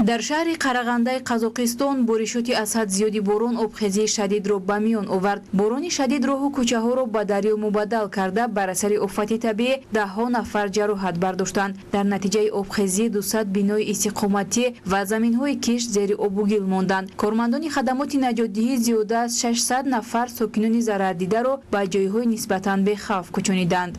Дар шаҳри Қарағандаи Қазоқистон боришоти аз ҳад зиёди борон обхезии шадидро ба миён овард. Борони шадид роҳу кӯчаҳоро ба дарё мубаддал карда, бар асари офати табиӣ даҳҳо нафар ҷароҳат бардоштанд. Дар натиҷаи обхезӣ 200 бинои истиқоматӣ ва заминҳои кишт зери обу гил монданд. Кормандони хадамоти наҷотдиҳӣ зиёда аз 600 нафар сокинони зарардидаро ба ҷойҳои нисбатан бехавф кӯчониданд.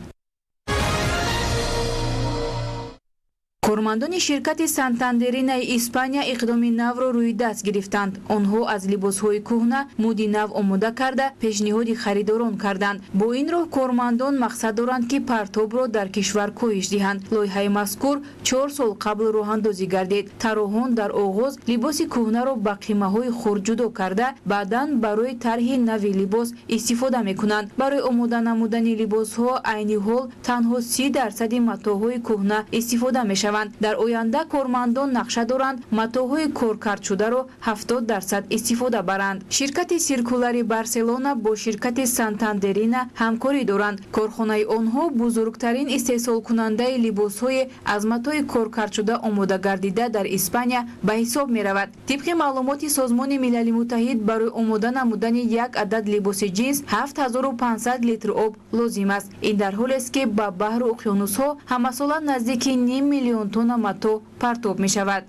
Кормандони ширкати Сантандеринаи Испания иқдоми навро рӯи даст гирифтанд. Онҳо аз либосҳои кӯҳна муди нав омода карда, пешниҳоди харидорон карданд. Бо ин роҳ кормандон мақсад доранд, ки партобро дар кишвар коҳиш диҳанд. Лоиҳаи мазкур 4 сол қабл роҳандозӣ гардид. Тарроҳон дар оғоз либоси кӯҳнаро ба қимаҳои хурд ҷудо карда, баъдан барои тарҳи нави либос истифода мекунанд. Барои омода намудани либосҳо айни ҳол танҳо 30 дарсади матоъҳои кӯҳна истифода мешаванд. Дар оянда кормандон нақша доранд, матоъҳои коркардшударо 70% истифода баранд. Ширкати Сиркулари Барселона бо ширкати Сантандерина ҳамкорӣ доранд. Корхонаи онҳо бузургтарин истеҳсолкунандаи либосҳои аз матои коркардшуда омода гардида дар Испания ба ҳисоб меравад. Тибқи маълумоти Созмони Милали Муттаҳид, барои омода намудани як адад либоси ҷинс 7500 литр об лозим аст. Ин дар ҳолест, ки ба баҳру уқёнусҳо ҳамасола наздики ним миллион тонна матоъ партоб мешавад.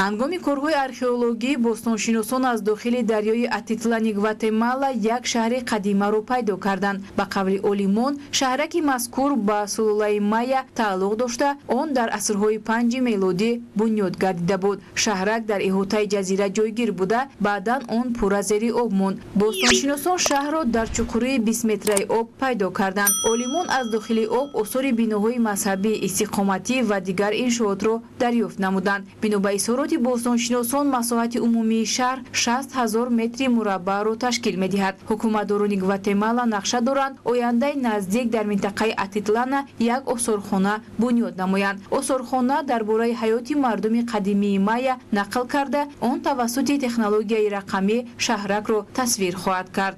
Ҳангоми корҳои археологӣ бостоншиносон аз дохили дарёи Атитлани Гватемала як шаҳри қадимаро пайдо карданд. Ба қавли олимон, шаҳраки мазкур ба сулолаи Майя тааллуқ дошта, он дар асрҳои панҷи мелодӣ бунёд гардида буд. Шаҳрак дар иҳотаи ҷазира ҷойгир буда, баъдан он пурра зери об монд. Бостоншиносон шаҳрро дар чуқурии бистметраи об пайдо карданд. Олимон аз дохили об осори биноҳои мазҳабӣ, истиқоматӣ ва дигар иншоотро дарёфт намуданд. Бино ба изҳороти бостоншиносон, масоҳати умумии шаҳр 60 000 метри мураббаъро ташкил медиҳад. Ҳукуматдорони Гватемала нақша доранд, ояндаи наздик дар минтақаи Атитлана як осорхона бунёд намоянд. Осорхона дар бораи ҳаёти мардуми қадимии майя нақл карда, он тавассути технологияи рақамӣ шаҳракро тасвир хоҳад кард.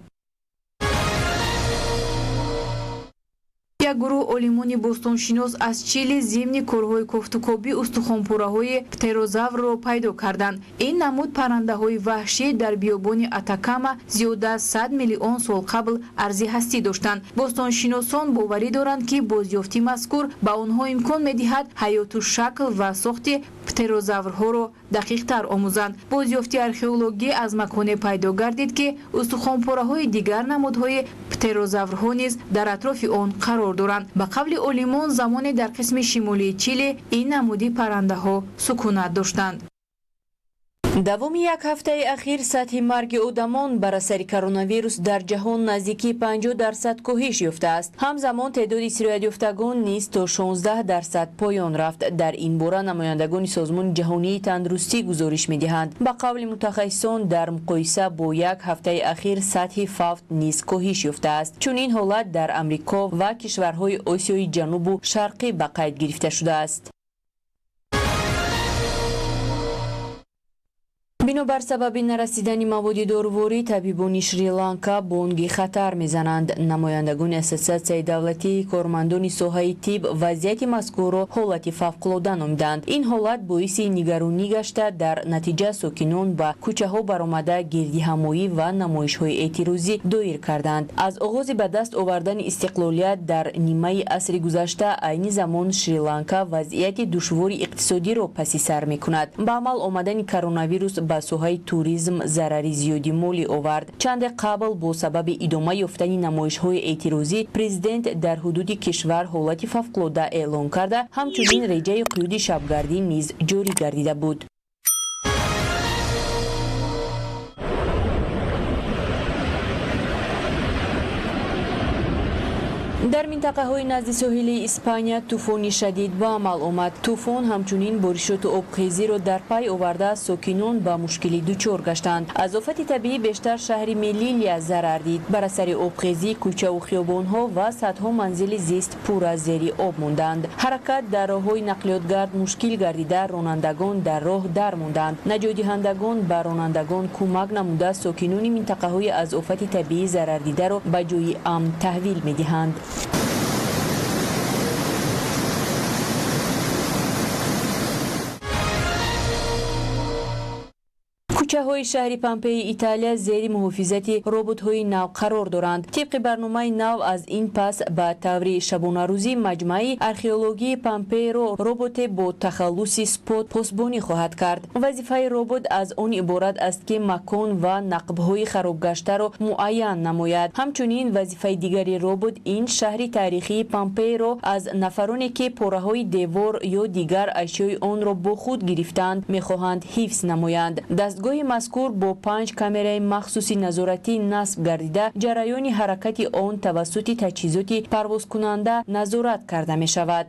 Як гурӯҳ олимони бостоншинос аз Чили зимни корҳои кофтукобӣ устухонпораҳои птерозаврро пайдо карданд. Ин намуд паррандаҳои ваҳшӣ дар биёбони Атакама зиёда аз 100 миллион сол қабл арзи ҳастӣ доштанд. Бостоншиносон боварӣ доранд, ки бозёфти мазкур ба онҳо имкон медиҳад ҳаёту шакл ва сохти птерозаврҳоро дақиқтар омӯзанд. Бозёфти археологӣ аз маконе пайдо гардид, ки устухонпораҳои дигар намудҳои птерозаврҳо низ дар атрофи он қарор доранд. Ба қавли олимон, замоне дар қисми шимолии Чили ин намуди паррандаҳо сукунат доштанд. Давоми як ҳафтаи ахир сатҳи марги одамон бар асари коронавирус дар ҷаҳон наздики 50% коҳиш ёфтааст. Ҳамзамон теъдоди сироятёфтагон низ то 16% поён рафт. Дар ин бора намояндагони Созмони ҷаҳонии тандурустӣ гузориш медиҳанд. Ба қавли мутахассисон, дар муқоиса бо як ҳафтаи ахир сатҳи фавт низ коҳиш ёфтааст. Чунин ҳолат дар Амрико ва кишварҳои Осиёи Ҷанубу Шарқӣ ба қайд гирифта шудааст. Бинобар сабаби нарасидани маводи доруворӣ, табибони Шри-Ланка бонги хатар мезананд. Намояндагони Ассотсиатсияи давлатии кормандони соҳаи тиб вазъияти мазкурро ҳолати фавқулода номиданд. Ин ҳолат боиси нигаронӣ гашта, дар натиҷа сокинон ба кӯчаҳо баромада, гирдиҳамоӣ ва намоишҳои эътирозӣ доир карданд. Аз оғози ба даст овардани истиқлолият дар нимаи асри гузашта, айни замон Шри-Ланка вазъияти душвори иқтисодиро паси сар мекунад. Ба амал омадани коронавирус ба соҳаи туризм зарари зиёди молӣ овард. Чанде қабл бо сабаби идома ёфтани намоишҳои эътирозӣ президент дар ҳудуди кишвар ҳолати фавқулода эълон карда, ҳамчунин реҷаи қиюди шабгардӣ низ ҷорӣ гардида буд. Дар минтақаҳои назди соҳили Испания тӯфони шадид ба амал омад. Тӯфон ҳамчунин боришоту обхезиро дар пай оварда, сокинон ба мушкилӣ дучор гаштанд. Аз офати табиӣ бештар шаҳри Мелилия зарар дид. Бар асари обхезӣ кӯчаву хиёбонҳо ва садҳо манзили зист пурра зери об монданд. Ҳаракат дар роҳҳои нақлиётгард мушкил гардида, ронандагон дар роҳ дар монданд. Наҷотдиҳандагон ба ронандагон кӯмак намуда, сокинони минтақаҳои аз офати табиӣ зарардидаро ба ҷои амн таҳвил медиҳанд. Кӯчаҳои шаҳри Помпеи Италия зери муҳофизати роботҳои нав қарор доранд. Тибқи барномаи нав, аз ин пас ба таври шабонарӯзӣ маҷмааи археологии Помпеиро роботе бо тахаллуси Спот посбонӣ хоҳад кард. Вазифаи робот аз он иборат аст, ки макон ва нақбҳои харобгаштаро муайян намояд. Ҳамчунин вазифаи дигари робот ин шаҳри таърихии Помпеиро аз нафароне, ки пораҳои девор ё дигар ашёи онро бо худ гирифтаанд, мехоҳанд ҳифз намоянд. Дастгоҳи мазкур бо 5 камераи махсуси назоратӣ насб гардида, ҷараёни ҳаракати он тавассути таҷҳизоти парвозкунанда назорат карда мешавад.